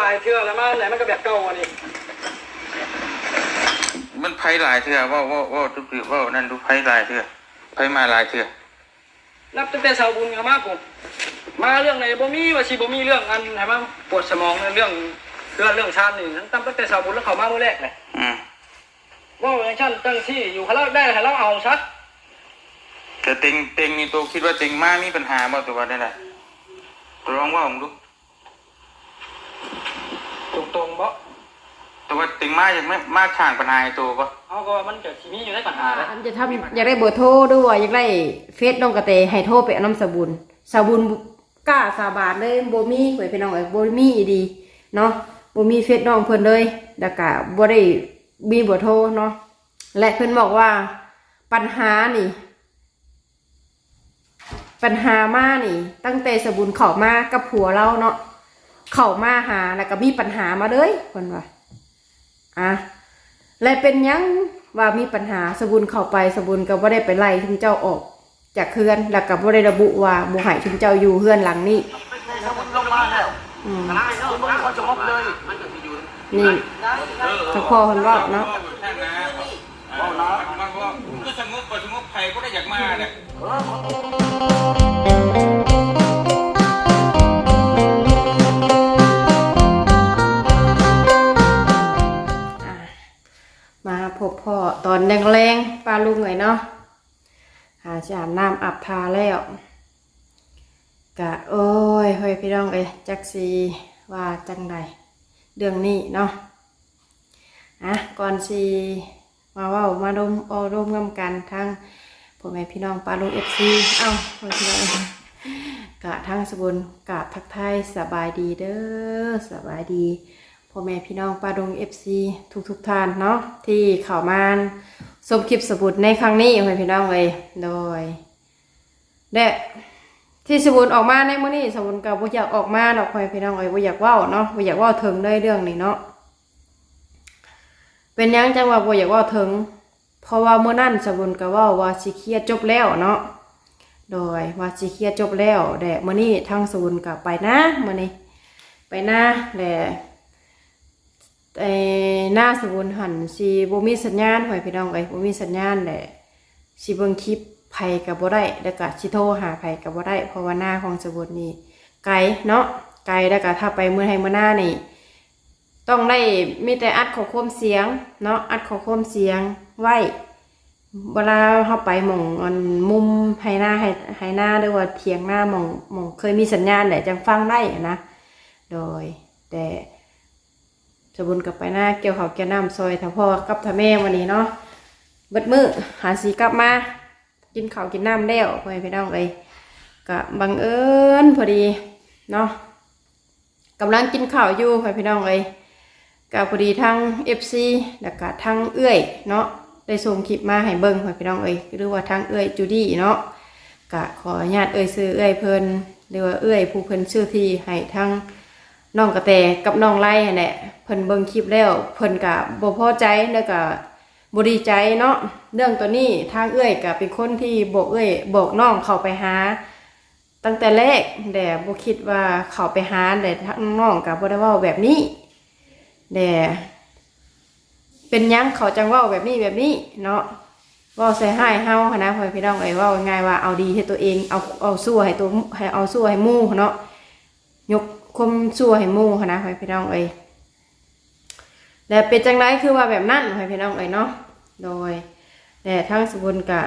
ຫຼາຍເທື່ອແລ້ວ ມາອັນໃດມັນກໍແບບເກົ່າອັນນີ້. ມັນໄພຫຼາຍເທື່ອ ເວົ້າ ເວົ້າ ເວົ້າ ເວົ້ານັ້ນດູ ໄພຫຼາຍເທື່ອ ໄພມາຫຼາຍເທື່ອ. ນັບຕັ້ງແຕ່ສາວບຸນເຂົ້າມາພຸ້ນ ມາເລື່ອງໃດບໍ່ມີ ວ່າຊິບໍ່ມີເລື່ອງອັນໃຫ້ມາປວດສະໝອງ ເລື່ອງເຮືອນເລື່ອງຊານນີ້ ນັບຕັ້ງແຕ່ສາວບຸນລາວເຂົ້າມາມື້ແລກແຫຼະ. ອືມ ເວົ້າຈັ່ງຊັ້ນຈັ່ງຊີ້ຢູ່ ຄັນລາວໄດ້ໃຫ້ລາວເອົາຊະ. ແຕ່ເຕັງ ເຕັງນີ້ ໂຕຄິດວ່າເຕັງມາມີບັນຫາບໍ່ ໂຕວ່າແນວໃດ? ໂຕລອງເວົ້າເບິ່ງດູ. ຕົງໆບໍ່? ແຕ່ວ່າເຕັງມາຢາກມາ ມາສ້າງບັນຫາໃຫ້ໂຕບໍ່? ເຮົາກໍວ່າມັນກໍຊິມີຢູ່ໃນບັນຫາເດ້. ອັນຈະທຳ ຢາກໄດ້ເບີໂທ ຫຼືວ່າຢາກໄດ້ເຟສນ້ອງກະແຕ ໃຫ້ໂທໄປເອົານຳສາວບຸນ. ສາວບຸນກ້າສາບານເລີຍ ບໍ່ມີເວີຍພີ່ນ້ອງເອີຍ ບໍ່ມີອີ່ຫຼີເນາະ ບໍ່ມີເຟສນ້ອງເພິ່ນເລີຍ ແລ້ວກະບໍ່ໄດ້ມີເບີໂທເນາະ. ແລະເພິ່ນບອກວ່າ ບັນຫານີ້ ບັນຫາມານີ້ ຕັ້ງແຕ່ສາວບຸນເຂົ້າມາກັບຜົວລາວເນາະ ເຂົ້າມາຫາ ແລ້ວກໍມີບັນຫາມາເລີຍ ເພິ່ນວ່າ. ອາ ແລະເປັນຫຍັງວ່າມີບັນຫາ ສາວບຸນເຂົ້າໄປ ສາວບຸນກໍບໍ່ໄດ້ໄປໄລ່ຊຸມເຈົ້າອອກຈາກເຮືອນ ແລ້ວກໍບໍ່ໄດ້ລະບຸວ່າບໍ່ໃຫ້ຊຸມເຈົ້າຢູ່ເຮືອນຫຼັງນີ້. ອືມ ນີ້ ທາງພໍ່ເພິ່ນເວົ້າເນາະ. ເວົ້ານະ ມັນເວົ້າ ຄືສະຫງົບບໍ່ສະຫງົບ ໃຜບໍ່ໄດ້ຢາກມາແຫຼະ. ອ່າ ມາພົບພໍ້ຕອນແລງໆ ປ້າລຸງເອີຍເນາະ ຫາຊິອາບນ້ຳອາບທ່າແລ້ວ ກະ ໂອ້ຍ ໂອ້ຍ ພີ່ນ້ອງເອີຍ ຈັກຊິວ່າຈັ່ງໃດເລື່ອງນີ້ເນາະ. ອ່ະ ກ່ອນຊິມາເວົ້າມາລົມ ເວົ້າລົມນຳກັນ ທັງພໍ່ແມ່ພີ່ນ້ອງປ້າລຸງ ເອັຟຊີ ເອົ້າ ພໍ່ແມ່ພີ່ນ້ອງ ກະທັງສະບຸນກາບທັກທາຍສະບາຍດີເດີ ສະບາຍດີພໍ່ແມ່ພີ່ນ້ອງປ້າລຸງ ເອັຟຊີ ທຸກໆທ່ານເນາະ ທີ່ເຂົ້າມາຊົມຄລິບສະບຸນໃນຄັ້ງນີ້ ພໍ່ແມ່ພີ່ນ້ອງເອີຍ. ໂດຍ ແລະ ທີ່ສະບຸນອອກມາໃນມື້ນີ້ ສະບຸນກໍບໍ່ຢາກອອກມາດອກ ພໍ່ແມ່ພີ່ນ້ອງເອີຍ ບໍ່ຢາກເວົ້າເນາະ ບໍ່ຢາກເວົ້າເຖິງເລີຍເລື່ອງນີ້ເນາະ. ເປັນຫຍັງຈັ່ງວ່າບໍ່ຢາກເວົ້າເຖິງ? ເພາະວ່າມື້ນັ້ນສະບຸນກໍເວົ້າວ່າຊິເຄຍຈົບແລ້ວເນາະ ໂດຍ ວ່າຊິເຄຍຈົບແລ້ວ ແລະ ມື້ນີ້ທາງສະບຸນກໍໄປນາ ມື້ນີ້ໄປນາ ແລະ ເອີ ນາສະບຸນຫັ້ນຊິບໍ່ມີສັນຍານ ພໍ່ແມ່ພີ່ນ້ອງເອີຍ ບໍ່ມີສັນຍານແຫຼະ ຊິເບິ່ງຄລິບໃຜກໍບໍ່ໄດ້ ແລ້ວກໍຊິໂທຫາໃຜກໍບໍ່ໄດ້ ເພາະວ່ານາຂອງສະບຸນນີ້ໄກເນາະ ໄກ ແລ້ວກໍຖ້າໄປເມືອໄຮ່ເມືອນານີ້ ຕ້ອງໄດ້ມີແຕ່ອັດຂໍ້ຄວາມສຽງເນາະ ອັດຂໍ້ຄວາມສຽງໄວ້ ເວລາເຮົາໄປໝ່ອງອັນມຸມໄຮ່ນາ ໄຮ່ ໄຮ່ນາ ຫຼືວ່າຖຽງນາ ໝ່ອງ ໝ່ອງເຄີຍມີສັນຍານແຫຼະ ຈັ່ງຟັງໄດ້ນະ ໂດຍ ແຕ່ ສະບຸນກໍໄປນາກ່ຽວເຂົ້າກ່ຽວນ້ຳຊ່ອຍຖ້າພໍ່ກັບຖ້າແມ່ມື້ນີ້ເນາະ ເບິດມື້ຫາຊິກັບມາກິນເຂົ້າກິນນ້ຳແລ້ວ ພໍ່ແມ່ພີ່ນ້ອງເອີຍ ກະບັງເອີນພໍດີເນາະ ກຳລັງກິນເຂົ້າຢູ່ ພໍ່ແມ່ພີ່ນ້ອງເອີຍ ກະພໍດີທັງ ເອັຟຊີ ແລ້ວກະທັງເອື້ອຍເນາະ ໄດ້ສົ່ງຄລິບມາໃຫ້ເບິ່ງ ພໍ່ແມ່ພີ່ນ້ອງເອີຍ ຫຼືວ່າທັງເອື້ອຍຈູດີ້ເນາະ ກະຂໍອະນຸຍາດເອີ່ຍຊື່ເອື້ອຍເພິ່ນ ຫຼືວ່າເອື້ອຍຜູ້ເພິ່ນຊື້ທີ່ໃຫ້ທັງ ນ້ອງກະແຕກັບນ້ອງໄລຫັ້ນແຫຼະ ເພິ່ນເບິ່ງຄລິບແລ້ວ ເພິ່ນກະບໍ່ພໍໃຈ ແລ້ວກະບໍ່ດີໃຈເນາະ ເລື່ອງໂຕນີ້ ທາງເອື້ອຍກະເປັນຄົນທີ່ບອກເອື້ອຍ ບອກນ້ອງເຂົ້າໄປຫາຕັ້ງແຕ່ແລກ ແລະ ບໍ່ຄິດວ່າເຂົ້າໄປຫາ ແລະ ທາງນ້ອງກະບໍ່ໄດ້ເວົ້າແບບນີ້ ແລະ ເປັນຫຍັງເຂົາຈັ່ງເວົ້າແບບນີ້ ແບບນີ້ເນາະ ເວົ້າໃສ່ຮ້າຍເຮົາຫັ້ນນະ ພໍ່ແມ່ພີ່ນ້ອງເອີຍ ເວົ້າງ່າຍໆວ່າເອົາດີໃຫ້ຕົວເອງ ເອົາ ເອົາຊົ່ວໃຫ້ຕົວ ໃຫ້ ເອົາຊົ່ວໃຫ້ໝູ່ເນາະ ຍົກຄວາມຊົ່ວໃຫ້ໝູ່ຫັ້ນນະ ພໍ່ແມ່ພີ່ນ້ອງເອີຍ ແລະ ເປັນຈັ່ງໃດຄືວ່າແບບນັ້ນ ພໍ່ແມ່ພີ່ນ້ອງເອີຍເນາະ ໂດຍ ແລະ ທາງສະບຸນກະ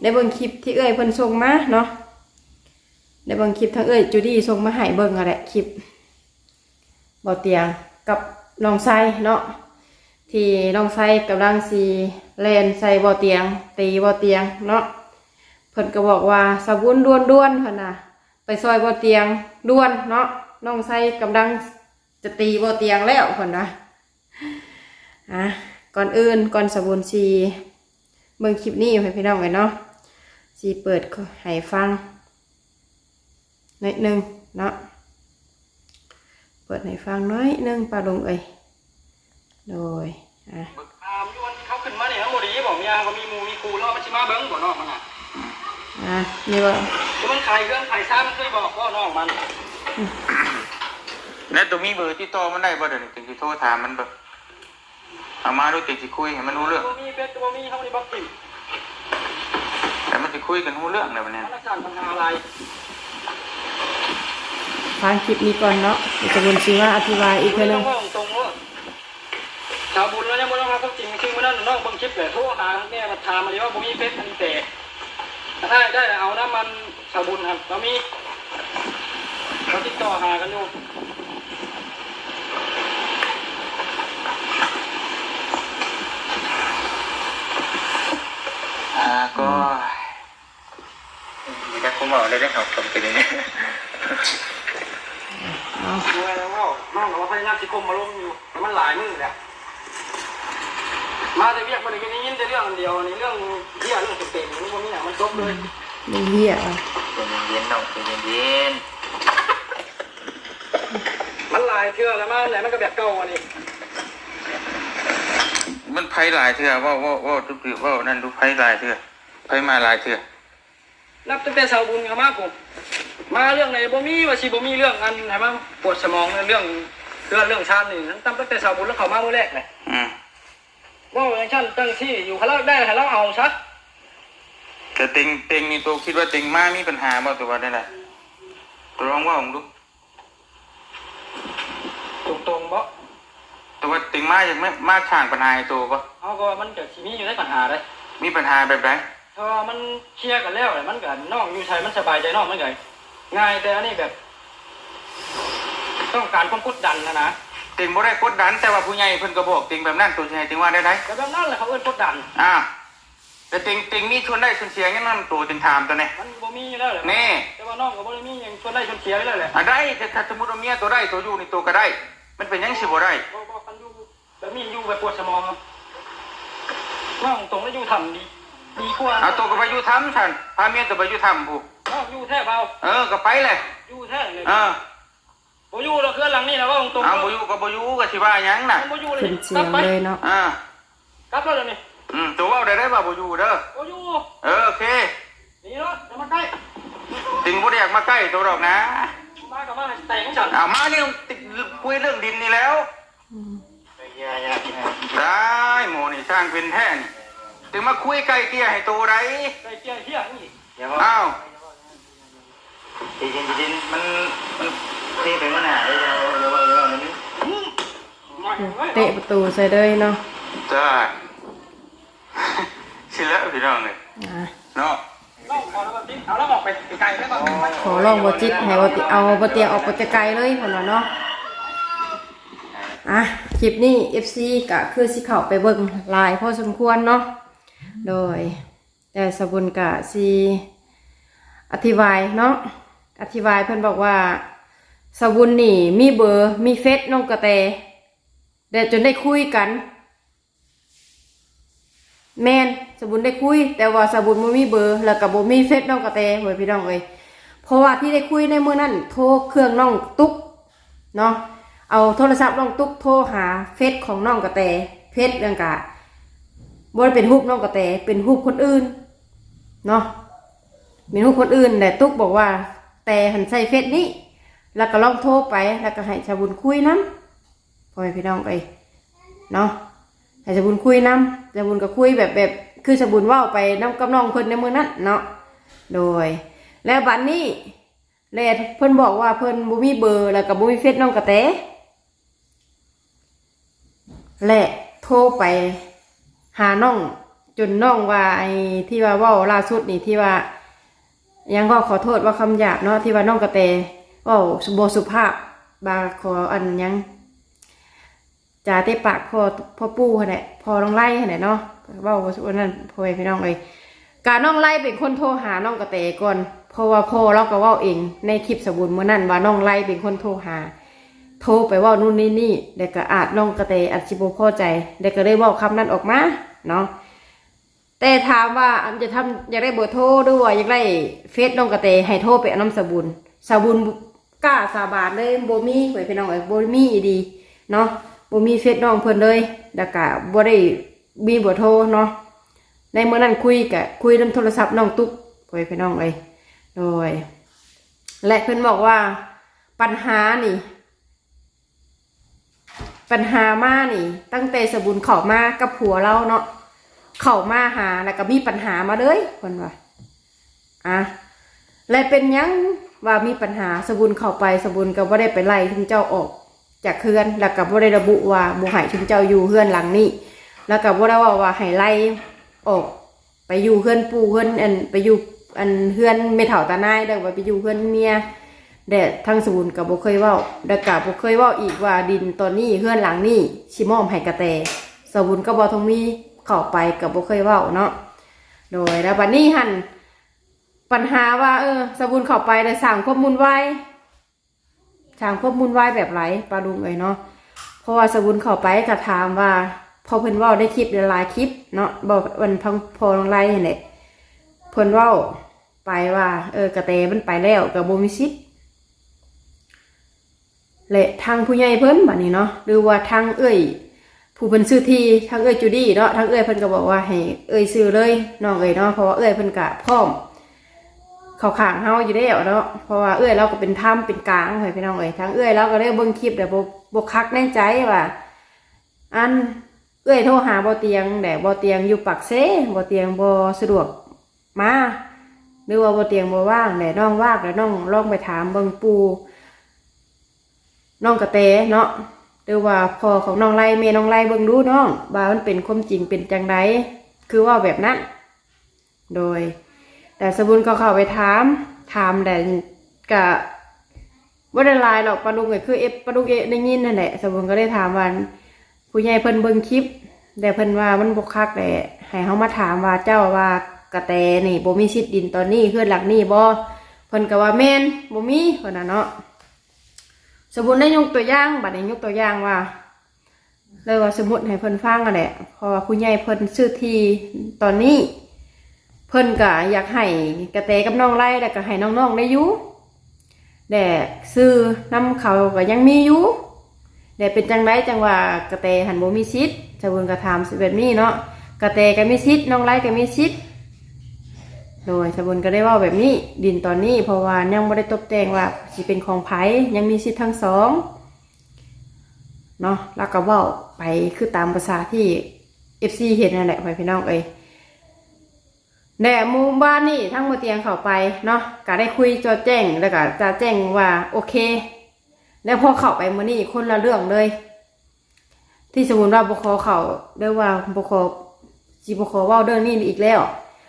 ໄດ້ເບິ່ງຄລິບທີ່ເອື້ອຍເພິ່ນສົ່ງມາເນາະ ໄດ້ເບິ່ງຄລິບທາງເອື້ອຍຈູດີ້ສົ່ງມາໃຫ້ເບິ່ງຫັ້ນແຫຼະ ຄລິບ ບໍ່ຕຽງກັບນ້ອງໄຊເນາະ ທີ່ນ້ອງໄຊກຳລັງຊິແລ່ນໃສ່ບໍ່ຕຽງ ຕີບໍ່ຕຽງເນາະ ເພິ່ນກໍບອກວ່າ ສາວບຸນດ່ວນໆ ເພິ່ນນະ ໄປຊ່ອຍບໍ່ຕຽງດ່ວນເນາະ ນ້ອງໄຊກຳລັງຈະຕີບໍ່ຕຽງແລ້ວ ເພິ່ນວ່າ ອ່າ ກ່ອນອື່ນ ກ່ອນສາວບຸນຊິເບິ່ງຄລິບນີ້ໃຫ້ພີ່ນ້ອງເອີຍເນາະ ຊິເປີດໃຫ້ຟັງ ໜ້ອຍໜຶ່ງເນາະ ເປີດໃຫ້ຟັງໜ້ອຍໜຶ່ງ ປ້າລຸງເອີຍ ໂດຍ ອ່າ ຖາມຢູ່ວ່າເຮົາຂຶ້ນມານີ້ ເຮົາບໍ່ດີບໍ່ ເມຍເຮົາກໍມີໝູ່ມີຄູ່ ແລ້ວມັນຊິມາເບິ່ງບໍ່ ນ້ອງມັນນະ ອ່າ ນີ້ບໍ່ ຄືມັນຂາຍເຮືອນຂາຍຊານ ມັນເຄີຍບອກບໍ່ ນ້ອງມັນ ອືມ ແລ້ວໂຕມີເບີຕິດຕໍ່ມັນໄດ້ບໍ່? ດຽວນີ້ຈຶ່ງຊິໂທຖາມມັນເບິ່ງ. ເອົາມາດູ ຈຶ່ງຊິຄຸຍໃຫ້ມັນຮູ້ເລື່ອງ. ບໍ່ມີເຟສກໍບໍ່ມີ ເຮົານີ້ບລັອກຖິ້ມ. ແຕ່ມັນຊິຄຸຍກັນຮູ້ເລື່ອງແລ້ວບັດນີ້. ມັນສ້າງບັນຫາຫຼາຍ. ຟັງຄລິບນີ້ກ່ອນເນາະ ດຽວສາວບຸນຊິມາອະທິບາຍອີກເທື່ອໜຶ່ງ. ເວົ້າຕົງໆໂລດ. ສາວບຸນລາວຍັງບໍ່ຍອມຮັບຄວາມຈິງ. ຄືມື້ນັ້ນນ້ອງເບິ່ງຄລິບແຫຼະ ໂທຫາແມ່ມາຖາມອີ່ຫຼີວ່າບໍ່ມີເຟສອັນນີ້ແຕກ. ຖ້າໄດ້ເອົານຳມັນ ສາວບຸນຫັ້ນ ລາວມີ ລາວຕິດຕໍ່ຫາກັນຢູ່. ຫາກໍ ບໍ່ຈັກຄວາມເວົ້າໄດ້ເດ້ເຮົາ ຄວາມເປັນນີ້. ເອົາ ບໍ່ແມ່ນເວົ້າ ນ້ອງກໍວ່າພະຍາຍາມຊິຂົ່ມອາລົມຢູ່ ແຕ່ມັນຫຼາຍມື້ແລ້ວ. ມາແຕ່ວຽກ ບໍ່ໄດ້ຍິນແຕ່ເລື່ອງອັນດຽວນີ້ ເລື່ອງເຮຍ ເລື່ອງເຕັມໆ ມັນບໍ່ມີຫຍັງ ມັນຈົບເລີຍ. ເລື່ອງເຮຍ ໃຈເຢັນໆ ນ້ອງ ໃຈເຢັນໆ. ມັນຫຼາຍເທື່ອແລ້ວ ມາແລ້ວມັນກໍແບບເກົ່າອັນນີ້. ມັນໄພຫຼາຍເທື່ອ ເວົ້າ ເວົ້າ ເວົ້າ ເວົ້ານັ້ນດູ ໄພຫຼາຍເທື່ອ ໄພມາຫຼາຍເທື່ອ. ນັບຕັ້ງແຕ່ສາວບຸນເຂົ້າມາພຸ້ນ ມາເລື່ອງໃດບໍ່ມີວ່າຊິບໍ່ມີເລື່ອງອັນໃຫ້ມາປວດສະໝອງ ເລື່ອງເຮືອນເລື່ອງຊານນີ້ ນັບຕັ້ງແຕ່ສາວບຸນລາວເຂົ້າມາມື້ແລກແຫຼະ. ອືມ ເວົ້າຈັ່ງຊັ້ນຈັ່ງຊີ້ຢູ່ ຄັນລາວໄດ້ໃຫ້ລາວເອົາຊະ. ແຕ່ເຕັງ ເຕັງນີ້ ໂຕຄິດວ່າເຕັງມາມີບັນຫາບໍ່ ຫຼືວ່າແນວໃດ? ໂຕລອງເວົ້າເບິ່ງດູ. ຕົງໆບໍ? ແຕ່ວ່າເຕັງມາຢາກມາ ມາສ້າງບັນຫາໃຫ້ໂຕບໍ? ເອົາ ກໍວ່າມັນກໍຊິມີຢູ່ໃນບັນຫາເດ້. ມີບັນຫາແບບໃດ? ຖ້າວ່າມັນເຄລຍກັນແລ້ວ ມັນກໍ ນ້ອງຢູ່ໃສມັນສະບາຍໃຈນ້ອງ ມັນກໍງ່າຍ. ແຕ່ອັນນີ້ແບບ ຕ້ອງການຄວາມກົດດັນຫັ້ນນະ. ເຕັງບໍ່ໄດ້ກົດດັນ ແຕ່ວ່າຜູ້ໃຫຍ່ເພິ່ນກໍບອກເຕັງແບບນັ້ນ ໂຕຊິໃຫ້ເຕັງວ່າແນວໃດ? ກໍແບບນັ້ນແຫຼະ ເຂົາເອີ້ນກົດດັນ. ອາ ແຕ່ເຕັງ ເຕັງມີສ່ວນໄດ້ສ່ວນເສຍຫຍັງນຳໂຕ ເຕັງຖາມໂຕແດ່. ມັນບໍ່ມີຢູ່ແລ້ວແຫຼະ. ແນ່ ແຕ່ວ່ານ້ອງກໍບໍ່ໄດ້ມີຫຍັງສ່ວນໄດ້ສ່ວນເສຍຢູ່ແລ້ວແຫຼະ. ອາ ໄດ້ ແຕ່ຖ້າສົມມຸດວ່າເມຍໂຕໄດ້ໂຕຢູ່ນີ້ ໂຕກໍໄດ້ ມັນເປັນຫຍັງຊິບໍ່ໄດ້? ບໍ່ ບໍ່ ຄັນຢູ່ແບບນີ້ຢູ່ແບບປວດສະໝອງ. ເວົ້າຕົງໆ ແລ້ວຢູ່ຖ້ຳດີ ດີກວ່າ. ເອົາ ໂຕກໍໄປຢູ່ຖ້ຳຊັ້ນ ພາເມຍໂຕໄປຢູ່ຖ້ຳພຸ້ນ. ເອີ ຢູ່ແທ້ເບົາ. ເອີ ກໍໄປແຫຼະ ຢູ່ແທ້ເລີຍ. ເອີ ບໍ່ຢູ່ດອກ ເຮືອນຫຼັງນີ້ນະ ເວົ້າຕົງໆ. ເອົາ ບໍ່ຢູ່ກໍບໍ່ຢູ່ ກໍຊິວ່າຫຍັງນະ. ບໍ່ຢູ່ເລີຍ ຂຶ້ນສຽງເລີຍເນາະ. ອ່າ ກັບແລ້ວດຽວນີ້. ອືມ ໂຕເວົ້າໄດ້ ໄດ້ວ່າບໍ່ຢູ່ເດີ. ບໍ່ຢູ່. ເອີ ໂອເຄ ນີ້ເນາະ ຢ່າມາໃກ້. ເຕັງບໍ່ໄດ້ຢາກມາໃກ້ໂຕດອກນະ. ມາກໍມາໃຫ້ແຕກຈັງ. ເອົາມານີ້ ຄຸຍເລື່ອງດິນນີ້ແລ້ວ. ອືມ ຕາຍ ໝໍນີ້ຊ່າງເປັນແທ້ນີ້ ເຕັງມາຄຸຍໄກ່ເກ່ຍໃຫ້ໂຕໃດ. ໄກ່ເກ່ຍເຮຍນີ້. ອ້າວ ໃຈເຢັນໆ ມັນ ມັນເຕະໄປຂ້າງໜ້າເລີຍ. ເຕະປະຕູໃສ່ເລີຍເນາະ. ຈ້າ ຊິແລ້ວພີ່ນ້ອງເອີຍ ອ່າ ເນາະ. ຂໍຮ້ອງບໍ່ຈິດໃຫ້ບໍ່ຕິ ເອົາບໍ່ຕຽງອອກໄປແຕ່ໄກເລີຍ ເພິ່ນວ່າເນາະ. ອ່າ ຄລິບນີ້ ເອັຟຊີ ກະຄືຊິເຂົ້າໄປເບິ່ງຫຼາຍພໍສົມຄວນເນາະ. ໂດຍ ແຕ່ສາວບຸນກະຊິອະທິບາຍເນາະ ອະທິບາຍ ເພິ່ນບອກວ່າ ສາວບຸນນີ້ມີເບີ ມີເຟສນ້ອງກະແຕ ແລະ ຈົນໄດ້ຄຸຍກັນ. ແມ່ນ ສາວບຸນໄດ້ຄຸຍ ແຕ່ວ່າສາວບຸນບໍ່ມີເບີ ແລ້ວກະບໍ່ມີເຟສນ້ອງກະແຕ ໂອ້ຍ ພີ່ນ້ອງເອີຍ. ເພາະວ່າທີ່ໄດ້ຄຸຍໃນມື້ນັ້ນ ໂທເຄື່ອງນ້ອງຕຸກ ເນາະ ເອົາໂທລະສັບນ້ອງຕຸກໂທຫາເຟສຂອງນ້ອງກະແຕ ເຟສນັ້ນກະບໍ່ໄດ້ເປັນຮູບນ້ອງກະແຕ ເປັນຮູບຄົນອື່ນເນາະ ເປັນຮູບຄົນອື່ນ ແລະ ຕຸກບອກວ່າແຕຫັ້ນໃຊ້ເຟສນີ້ ແລ້ວກະລອງໂທໄປ ແລ້ວກະໃຫ້ສາວບຸນຄຸຍນຳ ພໍ່ແມ່ພີ່ນ້ອງເອີຍເນາະ ໃຫ້ສາວບຸນຄຸຍນຳ ສາວບຸນກະຄຸຍແບບ ແບບຄືສາວບຸນເວົ້າໄປນຳກັບນ້ອງເພິ່ນໃນມື້ນັ້ນເນາະ. ໂດຍ ແລ້ວບັດນີ້ ແລະ ເພິ່ນບອກວ່າເພິ່ນບໍ່ມີເບີ ແລ້ວກໍບໍ່ມີເຟສນ້ອງກະແຕ ແລະ ໂທໄປຫານ້ອງ ຈົນນ້ອງວ່າ ໄອ້ທີ່ວ່າເວົ້າລ່າສຸດນີ້ ທີ່ວ່າຫຍັງກໍ ຂໍໂທດເວົ້າຄຳຫຍາບເນາະ ທີ່ວ່ານ້ອງກະແຕເວົ້າບໍ່ສຸພາບ ວ່າຂໍອັນຫຍັງ ຈາເຕະປາກພໍ່ ພໍ່ປູ່ຫັ້ນແຫຼະ ພໍ່ນ້ອງໄລຫັ້ນແຫຼະເນາະ ເວົ້າອັນນັ້ນ ພໍ່ແມ່ພີ່ນ້ອງເອີຍ ກະນ້ອງໄລເປັນຄົນໂທຫານ້ອງກະແຕກ່ອນ ເພາະວ່າພໍ່ລາວກໍເວົ້າເອງໃນຄລິບສາວບຸນມື້ນັ້ນວ່າ ນ້ອງໄລເປັນຄົນໂທຫາ ໂທໄປເວົ້ານູ້ນນີ້ນີ້ ແລ້ວກະອາດນ້ອງກະແຕອາດຊິບໍ່ພໍໃຈ ແລ້ວກະເລີຍເວົ້າຄຳນັ້ນອອກມາເນາະ. ແຕ່ຖາມວ່າ ອັນ ຢາກທຳ ຢາກໄດ້ເບີໂທ ຫຼືວ່າຢາກໄດ້ເຟສນ້ອງກະແຕ ໃຫ້ໂທໄປເອົານຳສາວບຸນ ສາວບຸນກ້າສາບານເລີຍ ບໍ່ມີ ພໍ່ແມ່ພີ່ນ້ອງເອີຍ ບໍ່ມີອີ່ຫຼີເນາະ ບໍ່ມີເຟສນ້ອງເພິ່ນເລີຍ ແລ້ວກະບໍ່ໄດ້ມີເບີໂທເນາະ ໃນມື້ນັ້ນຄຸຍກະຄຸຍນຳໂທລະສັບນ້ອງຕຸກ ພໍ່ແມ່ພີ່ນ້ອງເອີຍ ໂດຍ ແລະ ເພິ່ນບອກວ່າ ບັນຫານີ້ ປັນຫາມານີ້ ຕັ້ງແຕ່ສະບຸນເຂົ້າມາກັບຜົວລາວເນາະ ເຂົ້າມາຫາແລ້ວກໍມີປັນຫາມາເລີຍ ເພິ່ນວ່າ ອາ ແລະເປັນຫຍັງວ່າມີປັນຫາ ສະບຸນເຂົ້າໄປ ສະບຸນກໍບໍ່ໄດ້ໄປໄລ່ຊຸມເຈົ້າອອກຈາກເຮືອນ ແລ້ວກໍບໍ່ໄດ້ລະບຸວ່າບໍ່ໃຫ້ຊຸມເຈົ້າຢູ່ເຮືອນຫຼັງນີ້ ແລ້ວກໍບໍ່ໄດ້ເວົ້າວ່າໃຫ້ໄລ່ອອກ ໄປຢູ່ເຮືອນປູ່ເຮືອນ ອັນ ໄປຢູ່ ອັນ ເຮືອນແມ່ເຖົ້າຕານາຍ ແລ້ວວ່າໄປຢູ່ເຮືອນເມຍ ແລະທາງສະບຸນກໍບໍ່ເຄີຍເວົ້າ ແລ້ວກໍບໍ່ເຄີຍເວົ້າອີກວ່າດິນຕອນນີ້ເຮືອນຫຼັງນີ້ຊິມອບໃຫ້ກະແຕ ສະບຸນກັບບໍ່ທອງມີເຂົ້າໄປກໍບໍ່ເຄີຍເວົ້າເນາະ ໂດຍ ແລ້ວບັດນີ້ຫັ້ນ ປັນຫາວ່າ ເອີ ສະບຸນເຂົ້າໄປແລ້ວສ້າງຄວາມວຸ່ນວາຍ ສ້າງຄວາມວຸ່ນວາຍແບບໃດ ປ້າລຸງເອີຍເນາະ ເພາະວ່າສະບຸນເຂົ້າໄປກໍຖາມວ່າ ເພາະເພິ່ນເວົ້າໃນຄລິບຫຼາຍໆຄລິບເນາະ ເວົ້າ ອັນ ພັງພໍ່ນ້ອງໄລຫັ້ນແຫຼະ ເພິ່ນເວົ້າໄປວ່າ ເອີ ກະແຕມັນໄປແລ້ວ ກໍບໍ່ມີສິດ ແລະທາງຜູ້ໃຫຍ່ເພິ່ນບັດນີ້ເນາະ ຫຼືວ່າທາງເອື້ອຍ ຜູ້ເພິ່ນຊື້ທີ່ ທາງເອື້ອຍຈູດີ້ເນາະ ທາງເອື້ອຍເພິ່ນກໍບອກວ່າໃຫ້ເອື້ອຍຊື້ເລີຍນ້ອງເອີຍເນາະ ເພາະວ່າເອື້ອຍເພິ່ນກະພ້ອມເຂົ້າຂ້າງເຮົາຢູ່ແລ້ວເນາະ ເພາະວ່າເອື້ອຍລາວກໍເປັນທຳເປັນກາງໃຫ້ພີ່ນ້ອງເອີຍ ທາງເອື້ອຍລາວກໍໄດ້ເບິ່ງຄລິບແລ້ວບໍ່ ບໍ່ຄັກໃນໃຈວ່າ ອັນ ເອື້ອຍໂທຫາບໍ່ຕຽງແຫຼະ ບໍ່ຕຽງຢູ່ປາກເຊ ບໍ່ຕຽງບໍ່ສະດວກມາ ຫຼືວ່າບໍ່ຕຽງບໍ່ວ່າງແຫຼະ ນ້ອງວ່າງແລ້ວ ນ້ອງລອງໄປຖາມເບິ່ງປູ່ ນ້ອງກະແຕເນາະ ຫຼືວ່າພໍ່ຂອງນ້ອງໄລ ແມ່ນ້ອງໄລເບິ່ງດູນ້ອງ ວ່າມັນເປັນຄວາມຈິງເປັນຈັ່ງໃດ ຄືເວົ້າແບບນັ້ນ ໂດຍ ແຕ່ສະບຸນກໍເຂົ້າໄປຖາມ ຖາມແລ້ວກະບໍ່ໄດ້ຫຼາຍດອກ ປ້າລຸງເອີຍ ຄືເອັບ ປ້າລຸງເອະໄດ້ຍິນຫັ້ນແຫຼະ ສະບຸນກໍໄດ້ຖາມວ່າ ຜູ້ໃຫຍ່ເພິ່ນເບິ່ງຄລິບ ແລ້ວເພິ່ນວ່າມັນບໍ່ຄັກແຫຼະ ໃຫ້ເຮົາມາຖາມວ່າເຈົ້າວ່າກະແຕນີ້ບໍ່ມີສິດດິນຕອນນີ້ ເຮືອນຫຼັງນີ້ບໍ່ ເພິ່ນກໍວ່າແມ່ນ ບໍ່ມີ ເພິ່ນວ່າເນາະ ສະບຸນໄດ້ຍົກຕົວຢ່າງ ບັດນີ້ຍົກຕົວຢ່າງວ່າ ເລີຍວ່າສົມມຸດໃຫ້ເພິ່ນຟັງຫັ້ນແຫຼະ ເພາະວ່າຜູ້ໃຫຍ່ເພິ່ນຊື້ທີ່ຕອນນີ້ ເພິ່ນກໍຢາກໃຫ້ກະແຕກັບນ້ອງໄລ ແລ້ວກໍໃຫ້ນ້ອງໆໄດ້ຢູ່ ແລະຊື່ນຳເຂົາກໍຍັງມີຢູ່ ແລະເປັນຈັ່ງໃດຈັ່ງວ່າກະແຕຫັ້ນບໍ່ມີສິດ ສະບຸນກໍຖາມແບບນີ້ເນາະ ກະແຕກໍມີສິດ ນ້ອງໄລກໍມີສິດ ໂດຍ ສະບຸນກໍໄດ້ເວົ້າແບບນີ້ ດິນຕອນນີ້ ເພາະວ່າຍັງບໍ່ໄດ້ຕົບແຕ່ງວ່າຊິເປັນຂອງໃຜ ຍັງມີສິດທັງສອງເນາະ ລາວກໍເວົ້າໄປຄືຕາມພາສາທີ່ເອັຟຊີເຫັນນັ້ນແຫຼະ ພໍ່ແມ່ພີ່ນ້ອງເອີຍ ແລະມື້ວານນີ້ທາງໝໍຕຽງເຂົ້າໄປເນາະ ກະໄດ້ຄຸຍຈໍແຈ້ງ ແລ້ວກະຈະແຈ້ງວ່າໂອເຄ ແລ້ວພໍເຂົ້າໄປມື້ນີ້ຄົນລະເລື່ອງເລີຍ ທີ່ສົມມຸດວ່າບໍ່ຂໍເຂົ້າ ຫຼືວ່າບໍ່ຂໍ ຊິບໍ່ຂໍເວົ້າເລື່ອງນີ້ອີກແລ້ວ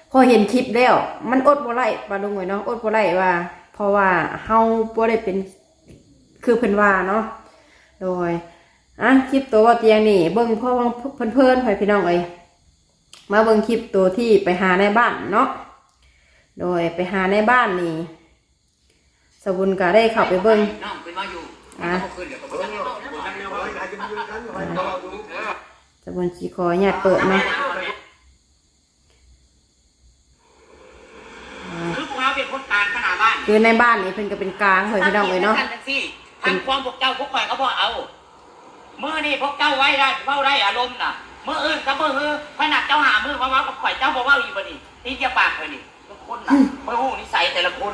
ເພາະເຫັນຄລິບແລ້ວ ມັນອົດບໍ່ໄດ້ ປ້າລຸງເອີຍເນາະ ອົດບໍ່ໄດ້ວ່າ ເພາະວ່າເຮົາບໍ່ໄດ້ເປັນຄືເພິ່ນວ່າເນາະ ໂດຍ ອາ ຄລິບໂຕເວົ້າຕຽງນີ້ ເບິ່ງພໍເພີນໆ ພໍ່ແມ່ພີ່ນ້ອງເອີຍ ມາເບິ່ງຄລິບໂຕທີ່ໄປຫາໃນບ້ານເນາະ ໂດຍ ໄປຫາໃນບ້ານນີ້ ສະບຸນກໍໄດ້ເຂົ້າໄປເບິ່ງ ນ້ອງເພິ່ນວ່າຢູ່ ອາ ບໍ່ຄືນດຽວກໍບໍ່ທັນໄດ້ເວົ້ານະ ອາ ສະບຸນຊິຂໍອະນຸຍາດເປີດເນາະ ຄືພວກເຮົາເປັນຄົນກາງຂະໜາດບ້ານ ຄືໃນບ້ານນີ້ເພິ່ນກໍເປັນກາງ ພໍ່ແມ່ພີ່ນ້ອງເອີຍເນາະ ຈັ່ງຊີ້ ທາງຄວາມພວກເຈົ້າພວກຂ້ອຍກໍບໍ່ເອົາ ມື້ນີ້ພວກເຈົ້າໄວ້ໄດ້ ເວົ້າໄດ້ອາລົມນະ ມື້ອື່ນກັບມື້ຮື ຂ້ອຍນັດເຈົ້າຫ້າມື້ມາເວົ້າກັບຂ້ອຍ ເຈົ້າບໍ່ເວົ້າອີກບໍ່ນີ້ ຕີນຢາປາກຂ້ອຍນີ້ ທຸກຄົນນະ ຂ້ອຍຮູ້ນິໄສແຕ່ລະຄົນ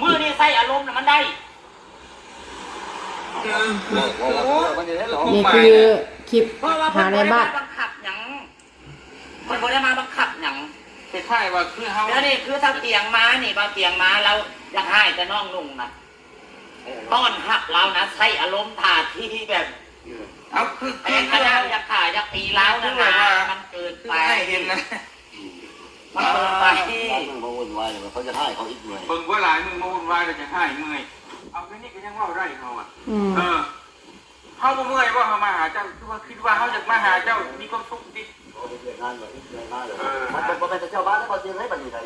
ມື້ນີ້ໃຊ້ອາລົມນະມັນໄດ້ ນີ້ຄືຄລິບຫາໃນບ້ານ ເພາະວ່າເພິ່ນບໍ່ໄດ້ມາບັງຄັບຫຍັງ ເພິ່ນບໍ່ໄດ້ມາບັງຄັບຫຍັງ ຄ້າຍໆວ່າຄືເຮົາ ດຽວນີ້ຄືເຈົ້າຕຽງມານີ້ ເບົາຕຽງມາ ລາວຢາກຮ້າຍແຕ່ນ້ອງນຸ່ງນະ ຕ້ອນຮັບລາວນະ ໃຊ້ອາລົມທ່າທີແບບ ເອົາ ຄື ແຕ່ ຄື ຂະໜາດຢາກຂ້າຢາກຕີລາວນັ້ນນະ ມັນເກີນໄປ ຄືອ້າຍເຫັນນະ ມັນເກີນໄປ ຫຼາຍມື້ມາວຸ່ນວາຍແລ້ວ ເຂົາຈະຮ້າຍເຂົາອີກເມື່ອຍ ເບິ່ງວ່າຫຼາຍມື້ມາວຸ່ນວາຍແລ້ວຈະຮ້າຍເມື່ອຍ ເອົາ ດຽວນີ້ກໍຍັງເວົ້າໄດ້ເຮົາອະ ອືມ ເອີ ເຮົາບໍ່ເມື່ອຍບໍ່ ເຮົາມາຫາເຈົ້າ ຄືວ່າ ຄິດວ່າເຮົາຢາກມາຫາເຈົ້າ ມີຄວາມສຸກຕິ ເຮັດວຽກງານກໍອີກເມື່ອຍມາເລີຍ ເອີ ມັນບໍ່ ບໍ່ແມ່ນແຕ່ເຈົ້າມາແລ້ວ ບໍ່ເຈັບໃຫ້ບັດນີ້ໄດ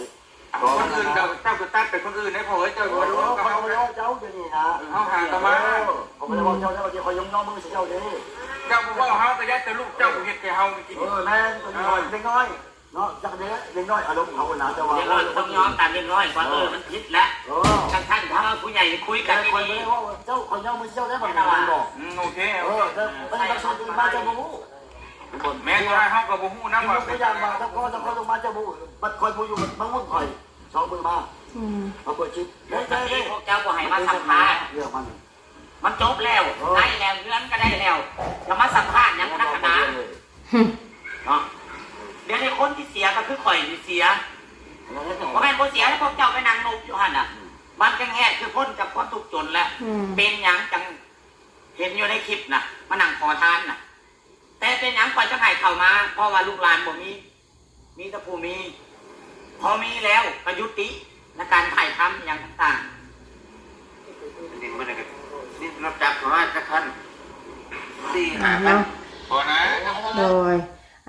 ຄົນອື່ນເຈົ້າ ເຈົ້າກໍຕັດໄປຄົນອື່ນໄດ້ ພໍ່ເອີຍ ເຈົ້າ ເອີ ບໍ່ໄດ້ເວົ້າກັບເຮົາ ເຈົ້າຢູ່ນີ້ນະ ເອີ ເຮົາຫາກັນມາ ເອີ ເຂົາບໍ່ໄດ້ເວົ້າເຈົ້າແລ້ວ ເຂົາຍົກຍ້ອງມືໃສ່ເຈົ້າເດ້ ເຈົ້າບໍ່ເວົ້າເຮົາກໍຢ້ານແຕ່ລູກເຈົ້າບໍ່ເຮັດແກ່ເຮົານີ້ ເອີ ແມ່ນ ຕົວນີ້ເດັກນ້ອຍເນາະ ຈັກເດ້ ເດັກນ້ອຍອາລົມເຂົານະ ແຕ່ວ່າເດັກນ້ອຍກໍຕ້ອງຍອມຕາມເດັກນ້ອຍກ່ອນ ເອີ ເອີ ມັນຜິດແລ້ວ ເອີ ຄັນ ຄັນຖ້າຜູ້ໃຫຍ່ຄຸຍກັນດີໆ ຂ້ອຍບໍ່ໄດ້ເວົ້າເຈົ້າ ຂ້ອຍຍ້ອງມືໃສ່ເຈົ້າໄດ້ ບໍ່ແມ່ນບໍ່ ອືມ ໂອເຄ ໂອເຄ ເອີ ແຕ່ມັນຊວນອື່ນມາເຈົ້າບໍ່ຮູ້ ແມ່ນວ່າເຮົາກໍບໍ່ຮູ້ນຳວ່າເປັນຫຍັງ ເຈົ້າກໍເຈົ້າກໍລົງມາ ເຈົ້າບໍ່ຮູ້ ບັດຂ້ອຍບໍ່ຢູ່ ມາວຸ່ນຂ້ອຍ ສອງມື້ມາ ອືມ ມາເປີດຄລິບ ແລ້ວ ແລ້ວ ແລ້ວ ພວກເຈົ້າບໍ່ໃຫ້ມາສຳພາດ ເລື່ອງມັນ ມັນຈົບແລ້ວ ເອີ ໄດ້ແລ້ວ ເຮືອນກໍໄດ້ແລ້ວ ເສຍ ບໍ່ແມ່ນບໍ່ເສຍ ພວກເຈົ້າໄປນັ່ງນົບຢູ່ຫັ້ນນະ ມັນຈັ່ງແຮງ ຄືພົ້ນຈາກຄວາມທຸກຈົນແລ້ວ. ອືມ ເປັນຫຍັງຈັ່ງເຫັນຢູ່ໃນຄລິບນະ ມານັ່ງຂໍທານນະ? ແຕ່ເປັນຫຍັງຂ້ອຍຈັ່ງໃຫ້ເຂົ້າມາ? ເພາະວ່າລູກຫຼານບໍ່ມີ ມີແຕ່ຜູ້ມີ ພໍມີແລ້ວກໍຍຸຕິໃນການຖ່າຍທຳຫຍັງຕ່າງໆ. ດິນເພິ່ນກໍ ນີ້ລົດຈັກປະມານຈັກຄັນ ສີ່ຫ້າຄັນ ພໍນະ. ໂດຍ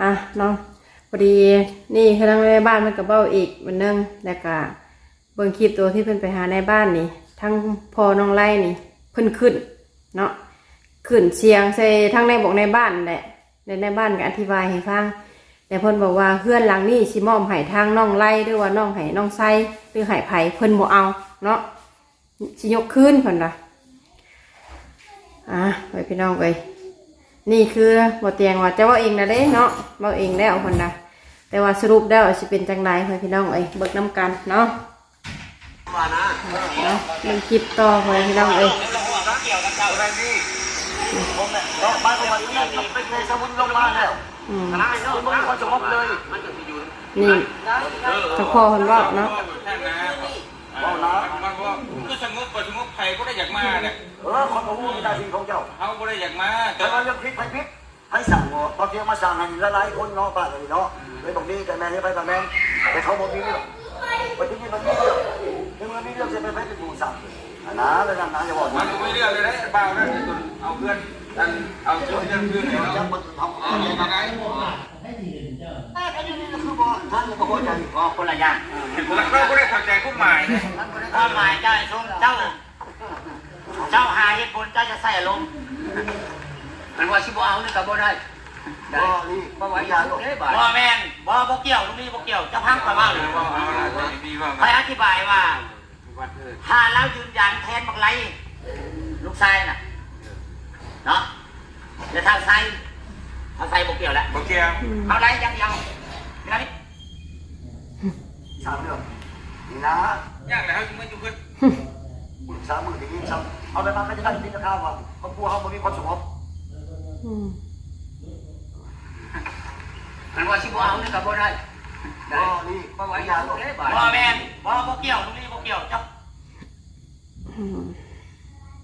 ອ່ະເນາະ ພໍດີນີ້ ທາງນາຍບ້ານເພິ່ນກໍເວົ້າອີກບາດໜຶ່ງ ແລ້ວກໍເບິ່ງຄລິບໂຕທີ່ເພິ່ນໄປຫານາຍບ້ານນີ້ ທາງພໍ່ນ້ອງໄລນີ້ ເພິ່ນຂຶ້ນເນາະ ຂຶ້ນສຽງໃສ່ທາງນາຍບອກນາຍບ້ານແຫຼະ ແລະນາຍບ້ານກໍອະທິບາຍໃຫ້ຟັງ ແລະເພິ່ນບອກວ່າເຮືອນຫຼັງນີ້ຊິມອບໃຫ້ທາງນ້ອງໄລ ຫຼືວ່ານ້ອງ ໃຫ້ນ້ອງໄຊ ຫຼືໃຫ້ໃຜ ເພິ່ນບໍ່ເອົາເນາະ ຊິຍົກຄືນເພິ່ນວ່າ. ອ່າ ໄວ້ພີ່ນ້ອງເອີຍ ນີ້ຄືບໍ່ຕຽງວ່າຈະເວົ້າເອງນະເດ້ເນາະ ເວົ້າເອງແລ້ວເພິ່ນນະ ແຕ່ວ່າສະຫຼຸບແລ້ວຊິເປັນຈັ່ງໃດ ໄວ້ພີ່ນ້ອງເອີຍ ເບິ່ງນຳກັນເນາະ. ເນາະ ເບິ່ງຄລິບຕໍ່ ພໍ່ແມ່ພີ່ນ້ອງເອີຍ. ອືມ ນີ້ ເຈົ້າພໍ່ເພິ່ນເວົ້າເນາະ ເວົ້ານະ ຄືສະຫງົບກໍສະຫງົບ ໃຜບໍ່ໄດ້ຢາກມາແຫຼະ. ເອີ ຂ້ອຍກໍຮູ້ວິຊາຊີບຂອງເຈົ້າ ເຮົາບໍ່ໄດ້ຢາກມາ ແຕ່ວ່າເລື່ອງຜິດໃຜຜິດ ໃຜສ້າງບໍ່ ບາງທີມາສ້າງໃຫ້ຫຼາຍໆຄົນເນາະ ປ້າກໍດີເນາະ ເລີຍບາງທີກໍແມ່ນ ໃຜກໍແມ່ນ ແຕ່ເຂົາບໍ່ມີເລື່ອງ ບັດທີນີ້ມັນມີເລື່ອງ ໃນເມື່ອມີເລື່ອງ ຊິໃຫ້ໃຜເປັນຜູ້ສ້າງ ອັນນັ້ນ ແລ້ວນັ້ນນະ ຢ່າເວົ້າ ມັນບໍ່ມີເລື່ອງເລີຍເດ້ ບ່າວນັ້ນ ເອົາເຮືອນ ອັນ ເອົາເຮືອນຄືນໃຫ້ເຮົາ ເອົາໄດ້ ແຕ່ອັນນີ້ຄືບໍ່ ທ່ານບໍ່ເຂົ້າໃຈ ບໍ່ ຄົນລະຢ່າງ ເອີ ເຮົາບໍ່ໄດ້ເຂົ້າໃຈຄວາມໝາຍ ຄວາມໝາຍເຈົ້າ ເຈົ້າ ເຈົ້າຫາເຫດຜົນ ເຈົ້າຈະໃຊ້ອາລົມ ຄັນວ່າຊິບໍ່ເອົານີ້ກໍບໍ່ໄດ້ ບໍ່ນີ້ ບໍ່ວ່າຢ່າໂລດ ບໍ່ແມ່ນ ບໍ່ ບໍ່ກ່ຽວ ລຸງນີ້ບໍ່ກ່ຽວ ເຈົ້າຟັງຂ້ອຍເວົ້າ ຂ້ອຍອະທິບາຍວ່າ ຖ້າລາວຢືນຢັນແທນບັກໄລ ລູກຊາຍນະ ເນາະ ແລະທ້າວໄຊ ທ້າວໄຊບໍ່ກ່ຽວແລ້ວ ບໍ່ກ່ຽວ ອືມ ທ້າວໄລຢ່າງດຽວ ເວລານີ້ ສາມເລື່ອງນີ້ນະ ຢ່າງແລ້ວເຮົາຊິມາຢູ່ເພິ່ນ ສາມມື້ໄດ້ຍິນຊ້ຳ ເອົາໄປມາກໍຈະໄດ້ຍິນຂ່າວວ່າຄອບຄົວເຮົາບໍ່ມີຄວາມສະຫງົບ ອືມ ຄັນວ່າຊິບໍ່ເອົານີ້ກໍບໍ່ໄດ້ ບໍ່ນີ້ ບໍ່ວ່າຢ່າໂລດ ບໍ່ແມ່ນ ບໍ່ ບໍ່ກ່ຽວ ລຸງນີ້ບໍ່ກ່ຽວ ເຈົ້າ ອືມ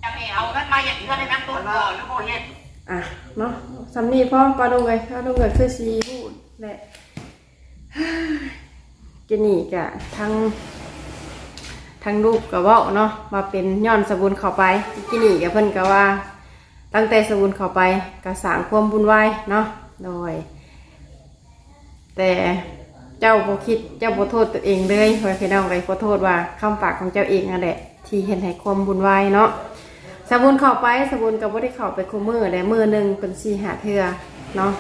ຈັ່ງນີ້ເອົາເງິນມາເຮັດເຮືອນໃຫ້ນາງຕົ້ນບໍ່ ຫຼືບໍ່ເຮັດ ອ່ະ ເນາະ ສ່ຳນີ້ພໍ ປ້າລຸງເອີຍ ປ້າລຸງເອີຍ ຄືຊິຮູ້ແຫຼະ. ກີ້ນີ້ກະທັງ ທັງລູກກະເວົ້າເນາະ ວ່າເປັນຍ້ອນສະບຸນເຂົ້າໄປ ກີ້ນີ້ກະເພິ່ນກະວ່າ ຕັ້ງແຕ່ສະບຸນເຂົ້າໄປກະສ້າງຄວາມວຸ່ນວາຍເນາະ ໂດຍ ແຕ່ເຈົ້າບໍ່ຄິດ ເຈົ້າບໍ່ໂທດຕົວເອງເລີຍ ພໍ່ແມ່ພີ່ນ້ອງເອີຍ ຂໍໂທດວ່າຄຳປາກຂອງເຈົ້າເອງຫັ້ນແຫຼະ ທີ່ເຮັດໃຫ້ຄວາມວຸ່ນວາຍເນາະ. ສະບຸນເຂົ້າໄປ ສະບຸນກໍບໍ່ໄດ້ເຂົ້າໄປຄູ່ມື້ແຫຼະ ມື້ໜຶ່ງເປັນສີ່ຫ້າເທື່ອເນາະ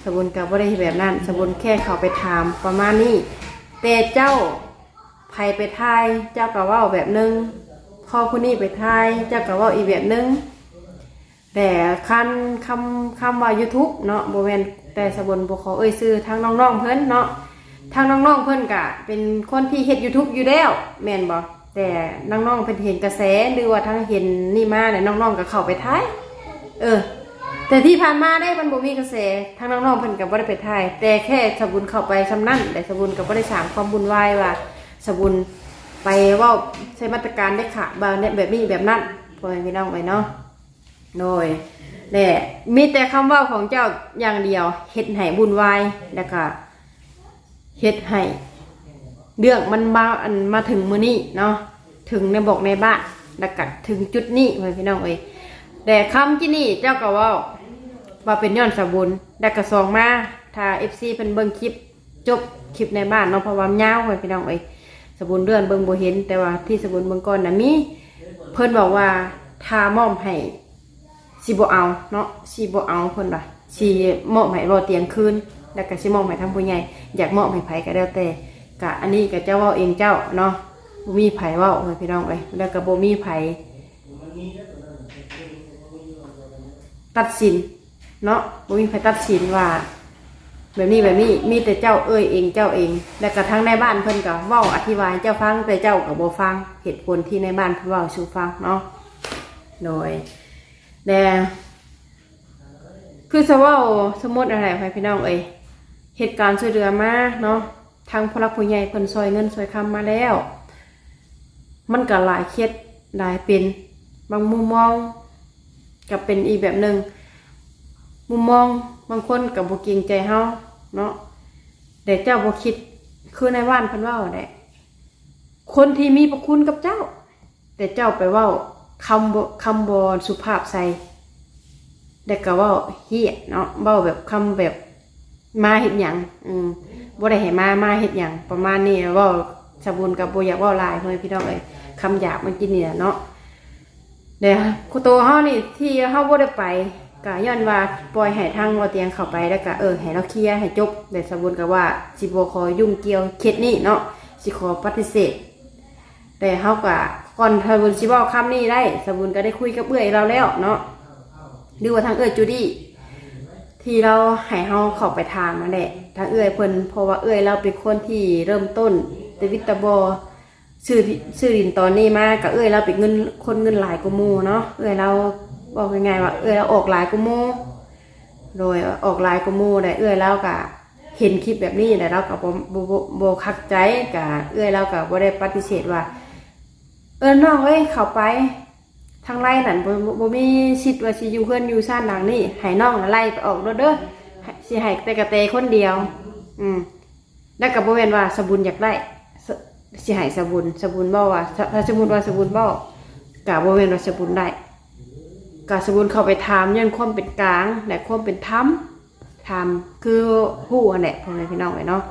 ສະບຸນກໍບໍ່ໄດ້ເຮັດແບບນັ້ນ ສະບຸນແຄ່ເຂົ້າໄປຖາມປະມານນີ້ ແຕ່ເຈົ້າ ໃຜໄປຖ່າຍ ເຈົ້າກໍເວົ້າແບບໜຶ່ງ ພໍຜູ້ນີ້ໄປຖ່າຍ ເຈົ້າກໍເວົ້າອີກແບບໜຶ່ງ ແຕ່ຄັນຄຳ ຄຳວ່າຢູທູບເນາະ ບໍ່ແມ່ນແຕ່ສະບົນບໍ່ຂໍເອີ່ຍຊື່ ທາງນ້ອງໆເພິ່ນເນາະ ທາງນ້ອງໆເພິ່ນກະເປັນຄົນທີ່ເຮັດຢູທູບຢູ່ແລ້ວ ແມ່ນບໍ່? ແຕ່ນ້ອງໆເພິ່ນເຫັນກະແສ ຫຼືວ່າທາງເຫັນນີ້ມາແລ້ວ ນ້ອງໆກໍເຂົ້າໄປຖ່າຍ ເອີ ແຕ່ທີ່ຜ່ານມາເດ້ ມັນບໍ່ມີກະແສ ທາງນ້ອງໆເພິ່ນກໍບໍ່ໄດ້ໄປຖ່າຍ ແຕ່ແຄ່ສະບຸນເຂົ້າໄປຊ່ຳນັ້ນ ແລະ ສະບຸນກໍບໍ່ໄດ້ສ້າງຄວາມວຸ່ນວາຍວ່າ ສະບຸນໄປເວົ້າໃສ່ມາດຕະການເດັດຂາດ ວ່າແບບນີ້ແບບນັ້ນ ພໍ່ແມ່ພີ່ນ້ອງເອີຍເນາະ ໂດຍ ແລະ ມີແຕ່ຄຳເວົ້າຂອງເຈົ້າຢ່າງດຽວ ເຮັດໃຫ້ວຸ່ນວາຍ ແລ້ວກະເຮັດໃຫ້ເລື່ອງມັນມາ ອັນ ມາເຖິງມື້ນີ້ເນາະ ເຖິງໃນບອກໃນບ້ານ ແລ້ວກະເຖິງຈຸດນີ້ ພໍ່ແມ່ພີ່ນ້ອງເອີຍ ແລະ ຄຳກີ້ນີ້ເຈົ້າກໍເວົ້າວ່າເປັນຍ້ອນສະບຸນ ແລ້ວກະສອງມາ ຖ້າເອັຟຊີເພິ່ນເບິ່ງຄລິບ ຈົບຄລິບໃນບ້ານເນາະ ເພາະວ່າມັນຍາວ ພໍ່ແມ່ພີ່ນ້ອງເອີຍ ສະບຸນເລື່ອນເບິ່ງບໍ່ເຫັນ ແຕ່ວ່າທີ່ສະບຸນເບິ່ງກ່ອນນະມີ ເພິ່ນເວົ້າວ່າຖ້າມອບໃຫ້ ຊິບໍ່ເອົາເນາະ ຊິບໍ່ເອົາ ເພິ່ນວ່າຊິມອບໃຫ້ບໍ່ຕຽງຄືນ ແລ້ວກໍຊິມອບໃຫ້ທາງຜູ້ໃຫຍ່ ຢາກມອບໃຫ້ໃຜກໍແລ້ວແຕ່ ກະອັນນີ້ກະເຈົ້າເວົ້າເອງເຈົ້າເນາະ ບໍ່ມີໃຜເວົ້າ ພໍ່ແມ່ພີ່ນ້ອງເອີຍ ແລ້ວກໍບໍ່ມີໃຜຕັດສິນ ເນາະ ບໍ່ມີໃຜຕັດສິນວ່າແບບນີ້ແບບນີ້ ມີແຕ່ເຈົ້າເອີ່ຍເອງເຈົ້າເອງ ແລ້ວກະທາງນາຍບ້ານເພິ່ນກະເວົ້າອະທິບາຍໃຫ້ເຈົ້າຟັງ ແຕ່ເຈົ້າກະບໍ່ຟັງເຫດຜົນທີ່ນາຍບ້ານເພິ່ນເວົ້າສູ່ຟັງເນາະ ໂດຍ ແຕ່ຄືຊິເວົ້າສົມມຸດຫັ້ນແຫຼະ ພໍ່ແມ່ພີ່ນ້ອງເອີຍ ເຮັດການຊ່ວຍເຫຼືອມາເນາະ ທາງຜູ້ຫຼັກຜູ້ໃຫຍ່ເພິ່ນຊ່ອຍເງິນຊ່ອຍຄຳມາແລ້ວ ມັນກໍຫຼາຍເຂດຫຼາຍເປັນ ບາງມຸມມອງກໍເປັນອີກແບບໜຶ່ງ ມຸມມອງບາງຄົນກໍບໍ່ເກງໃຈເຮົາເນາະ ແຕ່ເຈົ້າບໍ່ຄິດ ຄືໃນບ້ານເພິ່ນເວົ້າແຫຼະ ຄົນທີ່ມີພະຄຸນກັບເຈົ້າ ແຕ່ເຈົ້າໄປເວົ້າຄຳບໍ່ ຄຳບໍ່ສຸພາບໃສ່ ແລ້ວກໍເວົ້າເຮ້ຍເນາະ ເວົ້າແບບ ຄຳແບບ ມາເຮັດຫຍັງ ອືມ ບໍ່ໄດ້ໃຫ້ມາ ມາເຮັດຫຍັງ ປະມານນີ້ ເວົ້າ ສາວບຸນກໍບໍ່ຢາກເວົ້າຫຼາຍ ພໍ່ແມ່ພີ່ນ້ອງເອີຍ ຄຳຫຍາບມັນກິນນີ້ແຫຼະເນາະ ແຕ່ໂຕເຮົານີ້ທີ່ເຮົາບໍ່ໄດ້ໄປ ກໍຍ້ອນວ່າປ່ອຍໃຫ້ທາງບໍ່ຕຽງເຂົ້າໄປ ແລ້ວກໍ ເອີ ໃຫ້ລາວເຄຍໃຫ້ຈົບ ແຕ່ສາວບຸນກໍວ່າຊິບໍ່ຂໍຫຍຸ້ງກ່ຽວເຂດນີ້ເນາະ ຊິຂໍປະຕິເສດ ແຕ່ເຮົາກະ ກ່ອນສາວບຸນຊິເວົ້າຄຳນີ້ໄດ້ ສາວບຸນກໍໄດ້ຄຸຍກັບເອື້ອຍລາວແລ້ວເນາະ ຫຼືວ່າທາງເອື້ອຍຈູດີ້ ທີ່ລາວໃຫ້ເຮົາເຂົ້າໄປຖາມນັ້ນແຫຼະ ທາງເອື້ອຍເພິ່ນ ເພາະວ່າເອື້ອຍລາວເປັນຄົນທີ່ເລີ່ມຕົ້ນແຕ່ວິດຕະບໍ່ ຊື້ທີ່ ຊື້ດິນຕອນນີ້ມາ ກະເອື້ອຍລາວເປັນເງິນ ຄົນເງິນຫຼາຍກວ່າໝູ່ເນາະ ເອື້ອຍລາວ ເວົ້າງ່າຍໆວ່າເອື້ອຍລາວອອກຫຼາຍກວ່າໝູ່ ໂດຍ ອອກຫຼາຍກວ່າໝູ່ ແລະເອື້ອຍລາວກະເຫັນຄລິບແບບນີ້ ແລະລາວກະບໍ່ ບໍ່ ບໍ່ ບໍ່ຄັກໃຈ ກະເອື້ອຍລາວກະບໍ່ໄດ້ປະຕິເສດວ່າ ເອີ ນ້ອງເອີຍ ເຂົ້າໄປທາງໃນນັ້ນ ບໍ່ ບໍ່ ບໍ່ມີສິດວ່າຊິຢູ່ເຮືອນຢູ່ຊານຫຼັງນີ້ ໃຫ້ນ້ອງນະໄລ່ໄປອອກໂລດເດີ ໃຫ້ ຊິໃຫ້ແຕ່ກະແຕຄົນດຽວ ອືມ ແລ້ວກໍບໍ່ແມ່ນວ່າສາວບຸນຢາກໄດ້ ສະ ຊິໃຫ້ສາວບຸນ ສາວບຸນເວົ້າວ່າ ຖ້າ ຖ້າສົມມຸດວ່າສາວບຸນເວົ້າ ກໍບໍ່ແມ່ນວ່າສາວບຸນໄດ້ ກໍສາວບຸນເຂົ້າໄປຖາມຍ້ອນຄວາມເປັນກາງ ແລະ ຄວາມເປັນທຳ ຖາມຄືຮູ້ຫັ້ນແຫຼະ ພໍ່ແມ່ພີ່ນ້ອງເອີຍເນາະ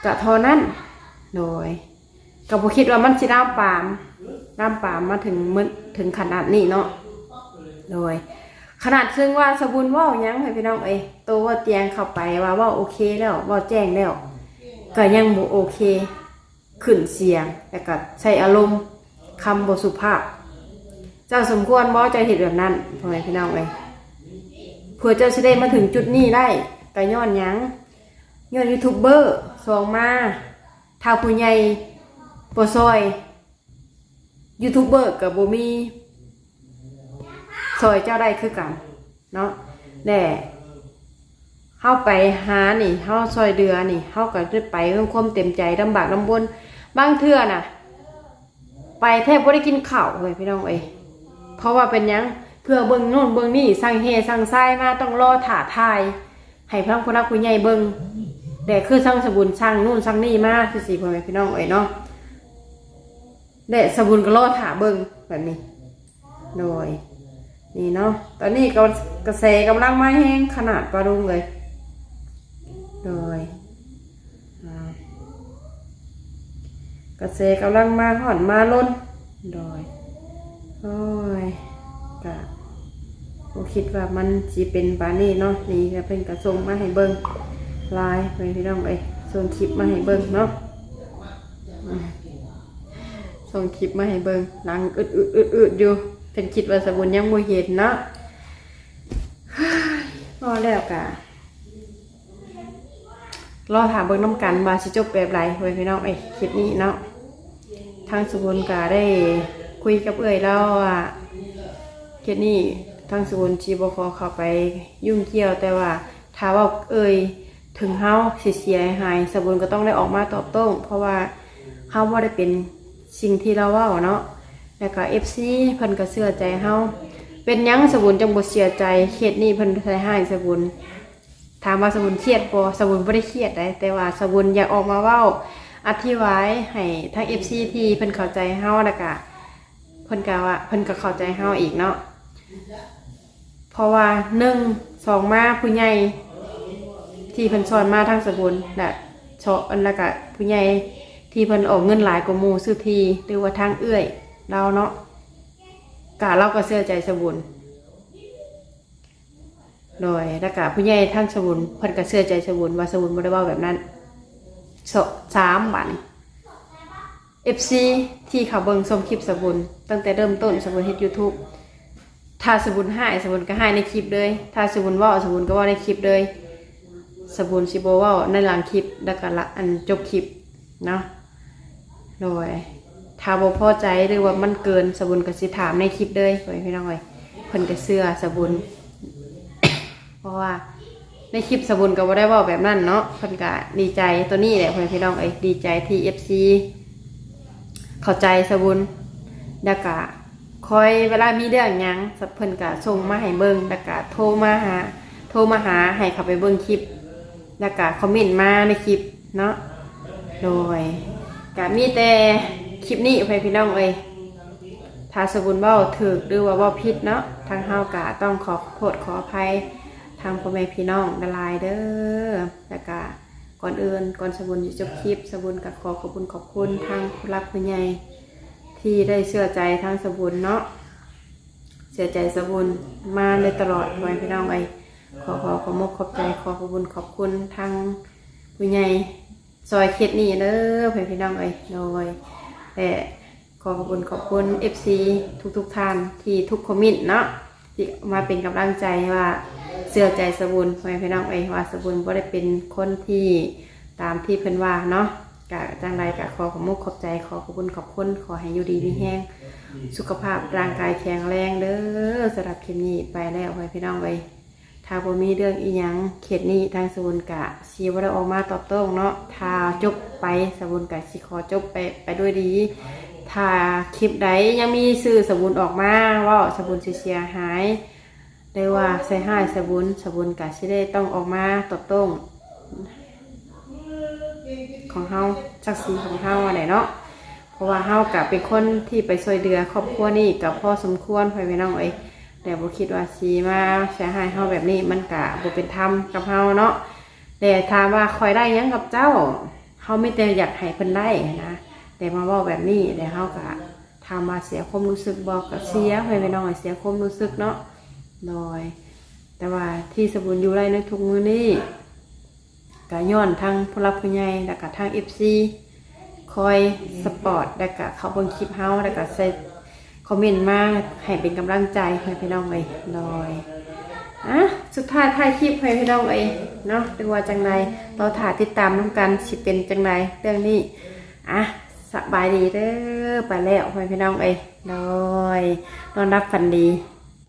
ກະເທົ່ານັ້ນ ໂດຍ ກໍບໍ່ຄິດວ່າມັນຊິລາມປາມ ລາມປາມມາເຖິງມື້ ເຖິງຂະໜາດນີ້ເນາະ ໂດຍ ຂະໜາດເຊິ່ງວ່າສາວບຸນເວົ້າຫຍັງໃຫ້ພີ່ນ້ອງເອີຍ ໂຕເວົ້າຕຽງເຂົ້າໄປວ່າເວົ້າໂອເຄແລ້ວ ເວົ້າແຈ້ງແລ້ວ ກໍຍັງບໍ່ໂອເຄ ຂຶ້ນສຽງ ແລ້ວກໍໃຊ້ອາລົມ ຄຳບໍ່ສຸພາບ ເຈົ້າສົມຄວນບໍ່ ເຈົ້າເຮັດແບບນັ້ນ ພໍ່ແມ່ພີ່ນ້ອງເອີຍ ເພື່ອເຈົ້າຊິໄດ້ມາເຖິງຈຸດນີ້ໄດ້ ກໍຍ້ອນຫຍັງ? ຍ້ອນຢູທູບເບີສອງມາ ຖ້າຜູ້ໃຫຍ່ບໍ່ຊ່ອຍ ຢູທູບເບີກໍບໍ່ມີຊ່ອຍເຈົ້າໄດ້ຄືກັນເນາະ ແລະ ເຮົາໄປຫານີ້ ເຮົາຊ່ອຍເຫຼືອນີ້ ເຮົາກໍໄດ້ໄປດ້ວຍຄວາມເຕັມໃຈ ລຳບາກລຳບົນ ບາງເທື່ອນະ ໄປແທບບໍ່ໄດ້ກິນເຂົ້າເລີຍພີ່ນ້ອງເອີຍ ເພາະວ່າເປັນຫຍັງ? ເພື່ອເບິ່ງໂນ່ນເບິ່ງນີ້ ສັ່ງແຮ່ສັ່ງຊາຍມາ ຕ້ອງລໍຖ້າຖ່າຍ ໃຫ້ທາງຜູ້ຫຼັກຜູ້ໃຫຍ່ເບິ່ງ ແລະ ຄືທາງສາວບຸນສັ່ງໂນ່ນສັ່ງນີ້ມາ ຈັ່ງຊີ້ ພໍ່ແມ່ພີ່ນ້ອງເອີຍເນາະ ແລະ ສາວບຸນກໍລໍຖ້າເບິ່ງແບບນີ້ ໂດຍ ນີ້ເນາະ ຕອນນີ້ກໍກະແສກຳລັງມາແຮງຂະໜາດ ປ້າລຸງເອີຍ ໂດຍ ອ່າ ກະແສກຳລັງມາຮ້ອນມາລົນ ໂດຍ ໂອ້ຍ ກະບໍ່ຄິດວ່າມັນຊິເປັນປານນີ້ເນາະ ນີ້ກະເພິ່ນກະສົ່ງມາໃຫ້ເບິ່ງຫຼາຍ ພີ່ນ້ອງເອີຍ ສົ່ງຄລິບມາໃຫ້ເບິ່ງເນາະ ອືມ ສົ່ງຄລິບມາໃຫ້ເບິ່ງ ຫຼັງອືດໆໆຢູ່ ເພິ່ນຄິດວ່າສາວບຸນຍັງບໍ່ເຫັນເນາະ ເວົ້າແລ້ວກະ ລໍຖ້າເບິ່ງນຳກັນວ່າຊິຈົບແບບໃດ ເອີຍ ພີ່ນ້ອງເອີຍ ຄລິບນີ້ເນາະ ທາງສາວບຸນກະໄດ້ຄຸຍກັບເອື້ອຍລາວວ່າ ຄລິບນີ້ທາງສາວບຸນຊິບໍ່ຂໍເຂົ້າໄປຫຍຸ້ງກ່ຽວ ແຕ່ວ່າຖ້າເວົ້າເອີ່ຍເຖິງເຮົາຊິເສຍຫາຍ ສາວບຸນກໍຕ້ອງໄດ້ອອກມາຕອບໂຕ້ ເພາະວ່າເຮົາບໍ່ໄດ້ເປັນສິ່ງທີ່ລາວເວົ້າເນາະ ແລ້ວກໍເອັຟຊີເພິ່ນກໍເຊື່ອໃຈເຮົາ ເປັນຫຍັງສາວບຸນຈັ່ງບໍ່ເສຍໃຈ ເຂດນີ້ເພິ່ນໃສ່ຮ້າຍສາວບຸນ ຖາມວ່າສາວບຸນຄຽດບໍ່? ສາວບຸນບໍ່ໄດ້ຄຽດໃດ ແຕ່ວ່າສາວບຸນຢາກອອກມາເວົ້າອະທິບາຍໃຫ້ທາງເອັຟຊີທີ່ເພິ່ນເຂົ້າໃຈເຮົາ ແລ້ວກະເພິ່ນກະວ່າ ເພິ່ນກະເຂົ້າໃຈເຮົາອີກເນາະ ເພາະວ່າໜຶ່ງ ສອງມາ ຜູ້ໃຫຍ່ທີ່ເພິ່ນສອນມາທາງສາວບຸນ ແລະ ສອງ ແລ້ວກະຜູ້ໃຫຍ່ທີ່ເພິ່ນອອກເງິນຫຼາຍກວ່າໝູ່ຊື້ທີ່ ຫຼືວ່າທາງເອື້ອຍລາວເນາະ ກະລາວກະເຊື່ອໃຈສາວບຸນ ໂດຍ ແລ້ວກະຜູ້ໃຫຍ່ທາງສາວບຸນ ເພິ່ນກະເຊື່ອໃຈສາວບຸນວ່າສາວບຸນບໍ່ໄດ້ເວົ້າແບບນັ້ນ ສອງ ສາມ ບາດນີ້ ເອັຟຊີທີ່ເຂົາເບິ່ງຊົມຄລິບສາວບຸນ ຕັ້ງແຕ່ເລີ່ມຕົ້ນສາວບຸນເຮັດຢູທູບ ຖ້າສາວບຸນຮ້າຍ ສາວບຸນກໍຮ້າຍໃນຄລິບເລີຍ ຖ້າສາວບຸນເວົ້າ ສາວບຸນກໍເວົ້າໃນຄລິບເລີຍ ສາວບຸນຊິບໍ່ເວົ້າໃນຫຼັງຄລິບ ແລ້ວກໍລະ ອັນ ຈົບຄລິບເນາະ ໂດຍ ຖ້າບໍ່ພໍໃຈ ຫຼືວ່າມັນເກີນ ສາວບຸນກໍຊິຖາມໃນຄລິບເລີຍ ພໍ່ແມ່ພີ່ນ້ອງເອີຍ ເພິ່ນກໍເຊື່ອສາວບຸນ ເພາະວ່າ ໃນຄລິບສະບຸນກໍບໍ່ໄດ້ເວົ້າແບບນັ້ນເນາະ ເພິ່ນກໍດີໃຈໂຕນີ້ແຫຼະ ພໍ່ແມ່ພີ່ນ້ອງເອີຍ ດີໃຈທີ່ເອັຟຊີເຂົ້າໃຈສະບຸນ ແລ້ວກໍຄອຍເວລາມີເລື່ອງຫຍັງ ເພິ່ນກໍສົ່ງມາໃຫ້ເບິ່ງ ແລ້ວກໍໂທມາຫາ ໂທມາຫາໃຫ້ເຂົ້າໄປເບິ່ງຄລິບ ແລ້ວກໍຄອມເມັນມາໃນຄລິບເນາະ ໂດຍ ກໍມີແຕ່ຄລິບນີ້ ພໍ່ແມ່ພີ່ນ້ອງເອີຍ ຖ້າສະບຸນເວົ້າຖືກ ຫຼືວ່າເວົ້າຜິດເນາະ ທາງເຮົາກໍຕ້ອງຂໍໂທດຂໍອະໄພ ທາງພໍ່ແມ່ພີ່ນ້ອງຫຼາຍໆເດີ ແລ້ວກະກ່ອນອື່ນ ກ່ອນສະບຸນຊິຈົບຄລິບ ສະບຸນກະຂໍຂອບບຸນຂອບຄຸນທາງຜູ້ຫຼັກຜູ້ໃຫຍ່ ທີ່ໄດ້ເຊື່ອໃຈທາງສະບຸນເນາະ ເຊື່ອໃຈສະບຸນມາໂດຍຕະຫຼອດ ພໍ່ແມ່ພີ່ນ້ອງເອີຍ ຂໍ ຂໍຂອບມຸກຂອບໃຈ ຂໍຂອບບຸນຂອບຄຸນທາງຜູ້ໃຫຍ່ ຊ່ອຍເຂດນີ້ເດີ ພໍ່ແມ່ພີ່ນ້ອງເອີຍ ໂດຍ ແລະ ຂໍຂອບຄຸນຂອບຄຸນເອັຟຊີທຸກໆທ່ານທີ່ທຸກຄອມເມັນເນາະ ທີ່ມາເປັນກຳລັງໃຈວ່າເຊື່ອໃຈສະບຸນ ພໍ່ແມ່ພີ່ນ້ອງເອີຍ ວ່າສະບຸນບໍ່ໄດ້ເປັນຄົນທີ່ຕາມທີ່ເພິ່ນວ່າເນາະ ກະຈັ່ງໃດກະຂໍຂອບມຸກຂອບໃຈ ຂໍຂອບຄຸນຂອບຄຸນ ຂໍໃຫ້ຢູ່ດີມີແຮງ ສຸຂະພາບຮ່າງກາຍແຂງແຮງເດີ ສຳລັບຄລິບນີ້ໄປແລ້ວ ພໍ່ແມ່ພີ່ນ້ອງເອີຍ ຖ້າບໍ່ມີເລື່ອງອີ່ຫຍັງເຂດນີ້ ທາງສະບຸນກະຊິບໍ່ໄດ້ອອກມາຕອບໂຕ້ເນາະ ຖ້າຈົບໄປ ສະບຸນກະຊິຂໍຈົບໄປ ໄປດ້ວຍດີ ຖ້າຄລິບໃດຍັງມີຊື່ສະບຸນອອກມາເວົ້າ ສະບຸນຊິເສຍຫາຍ ຫຼືວ່າໃສ່ຮ້າຍສະບຸນ ສະບຸນກະຊິໄດ້ຕ້ອງອອກມາຕອບໂຕ້ ຂອງເຮົາ ສັກສີຂອງເຮົາຫັ້ນແຫຼະເນາະ ເພາະວ່າເຮົາກະເປັນຄົນທີ່ໄປຊ່ວຍເຫຼືອຄອບຄົວນີ້ກະພໍສົມຄວນ ພໍ່ແມ່ພີ່ນ້ອງເອີຍ ແຕ່ບໍ່ຄິດວ່າຊິມາໃສ່ຮ້າຍເຮົາແບບນີ້ ມັນກະບໍ່ເປັນທຳກັບເຮົາເນາະ ແຕ່ຖາມວ່າຂ້ອຍໄດ້ຫຍັງກັບເຈົ້າ ເຮົາມີແຕ່ຢາກໃຫ້ເພິ່ນໄດ້ຫັ້ນນະ ແຕ່ມາເວົ້າແບບນີ້ ແລ້ວເຮົາກະ ຖາມວ່າເສຍຄວາມຮູ້ສຶກບໍ່ ກະເສຍ ພໍ່ແມ່ພີ່ນ້ອງເອີຍ ເສຍຄວາມຮູ້ສຶກເນາະ ໂດຍ ແຕ່ວ່າທີ່ສະບຸນຢູ່ໄດ້ໃນທຸກມື້ນີ້ ກະຍ້ອນທັງຜູ້ຫຼັກຜູ້ໃຫຍ່ ແລ້ວກະທັງເອັຟຊີ ຄອຍສະປອດ ແລ້ວກະເຂົ້າເບິ່ງຄລິບເຮົາ ແລ້ວກະໃສ່ຄອມເມັນມາໃຫ້ເປັນກຳລັງໃຈ ພໍ່ແມ່ພີ່ນ້ອງເອີຍ ໂດຍ ອ່ະ ສຸດທ້າຍທ້າຍຄລິບ ພໍ່ແມ່ພີ່ນ້ອງເອີຍເນາະ ຫຼືວ່າຈັ່ງໃດ ລໍຖ້າຕິດຕາມນຳກັນ ຊິເປັນຈັ່ງໃດເລື່ອງນີ້ ອ່ະ ສະບາຍດີເດີ ໄປແລ້ວ ພໍ່ແມ່ພີ່ນ້ອງເອີຍ ໂດຍ ນອນຫຼັບຝັນດີ.